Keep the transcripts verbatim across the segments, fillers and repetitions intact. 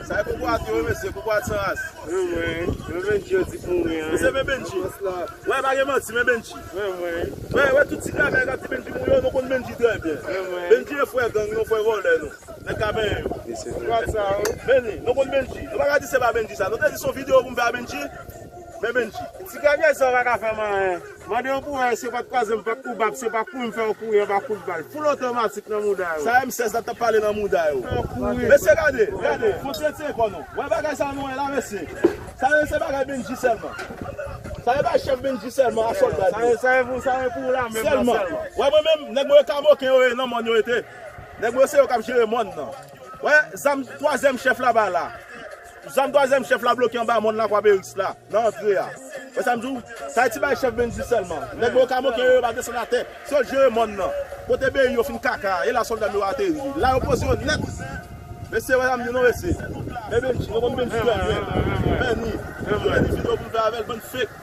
Sa e kokorat yo, mesye, kokorat san ras. Men mwen, men Bendji yo di pou mwen. Mesye, men Bendji. Wè, pa gen manti, men Bendji. Men mwen. Wè, wè, tout ti gravè k ap di Bendji pou yo, nou konn Bendji trè byen. Men mwen. Bendji e frè gang, nou frè vòlè, nou. Nèg ka benyen yo. Kokorat sa, wi. Vini, nou konn Bendji. Nou pa ka di se pa Bendji sa. Nou te di se yon videyo pou m fè a Bendji. Men Bendji. Ti gravè sa w pa ka fè m anyen. Mande yon kourè, se pa t kwaze m, pa t koubab, se pa kouri m fè yon kouri anba kout bal. Foul otomatik nan mouda yo. Sa M sèz la t ap pale nan mouda yo. Fè yon kouri. Mesye, gade, gade, fon tyenn tyenn kò nou. Wè bagay sa nou wè la, mesye. Sa yo se bagay Bendji sèlman. Sa yo bay chèf Bendji sèlman a sòlda yo. Sa yo, sa yo pou, sa yo pou la menm nan sèlman. Wè mwen menm, nèg mwen yo kamoken yo ye nan mòn yo rete. Nèg mwen yo se yo k ap jere mòn nan. Wè, zam twazyèm chèf la ba la. Zam twazyèm chèf la bloke anba mòn la, Kwaperis la. Nan antre a. Wè sa m di w? Sa e ti bay chèf Bendji sèlman. Nèg yo kamoken yo pa desann atè. Se yo jere mòn nan. Kote beyi yo fin kaka, e la sòlda yo ateri. La yo poze yo nèt. Mesye, wè sa m di nou, mesye. Men Bendji, nou konn Bendji trè byen. Vini. Vini videyo pou n fè avè l, bann fake.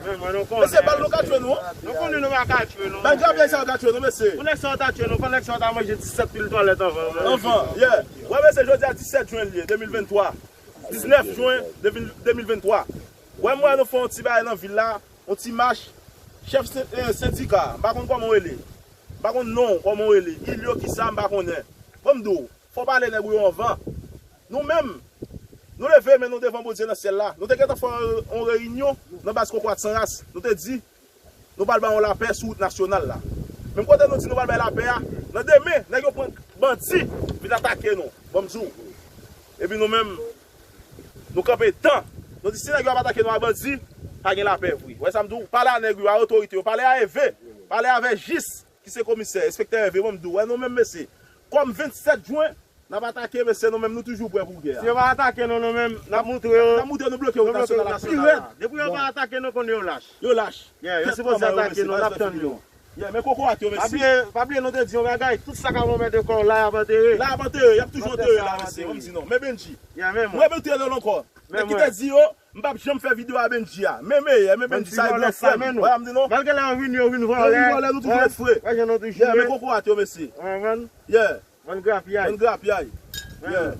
Mesye, bal nou ka tchwe nou. Nou konnen nou pa ka tchwe nou. Bal grapyay sa yo ka tchwe nou, mesye. Pou nèg sa yo ta tchwe nou, fò nèg sa yo ta manje disèt pil twalèt anvan. Anvan, yeah. Wè, mesye, jodi a disèt jen l ye, de mil venntwa. Diznèf jen de mil venntwa. Wè, m wè nou fè yon ti bagay nan vil la, yon ti mach. Chèf sen-, eh, sendika, m pa konn kòman w rele. M pa konn non w, kòman w rele. Ilyo kisa, m pa konnen. Ban m di w, fò w pale nèg ou yo anvan. Nou menm, nou leve men nou devan Bondye nan syèl la. Nou te gentan fè yon, yon reyinyon nan baz Kokorat San Ras. Nou te di, nou pral bay yon lapè sou wout nasyonal la. Menm kote nou di nou pral bay lapè a, nan demen, nèg yo pran bandi vin atake nou. Ban m di w. Epi nou menm, nou kanpe tan. Nou di si nèg yo ap atake nou a bandi, pa gen lapè vre. Wè sa m di w? Pale a nèg yo, a otorite yo, pale a Eve, pale avè jis ki se komisè, enspektè Eve, ban m di w. Wè nou menm mesye, kòm vennsèt jen, n ap atake mesye, nou menm nou toujou prè pou gè a. Si yo pa atake nou, nou menm, n ap moutre yo. N ap moutre yo, nou bloke wout nasyonal la pi rèd. Depi yo pa atake nou, konnen yo lach. Yo lach. Yeah, yo sipoze atake nou, n ap tann yo. Yeah, men kokorat yo, mesye. Pa bliye, pa bliye nou te di yon bagay, tout sa k ap anmède kò w la, y ap antere. La y ap antere, y ap toujou antere la, mesye, ban m di non. Men Bendji. Yeah, men mwen. Mwen Bendji ankò. Nèg ki te di yo, m p ap janm fè videyo a Bendji a. Men meyè, men Bendji sa e gran frè m. Wè sa m di non. Malgre lè yo vini, yo vin vòlè. Yo vin vòlè, nou toujou ret fre. Wè jan nou toujou ye. Yeah, men kokorat yo, mesye. Wè, wè. Yeah. Bann grapyay. Bann grapyay. Yeah.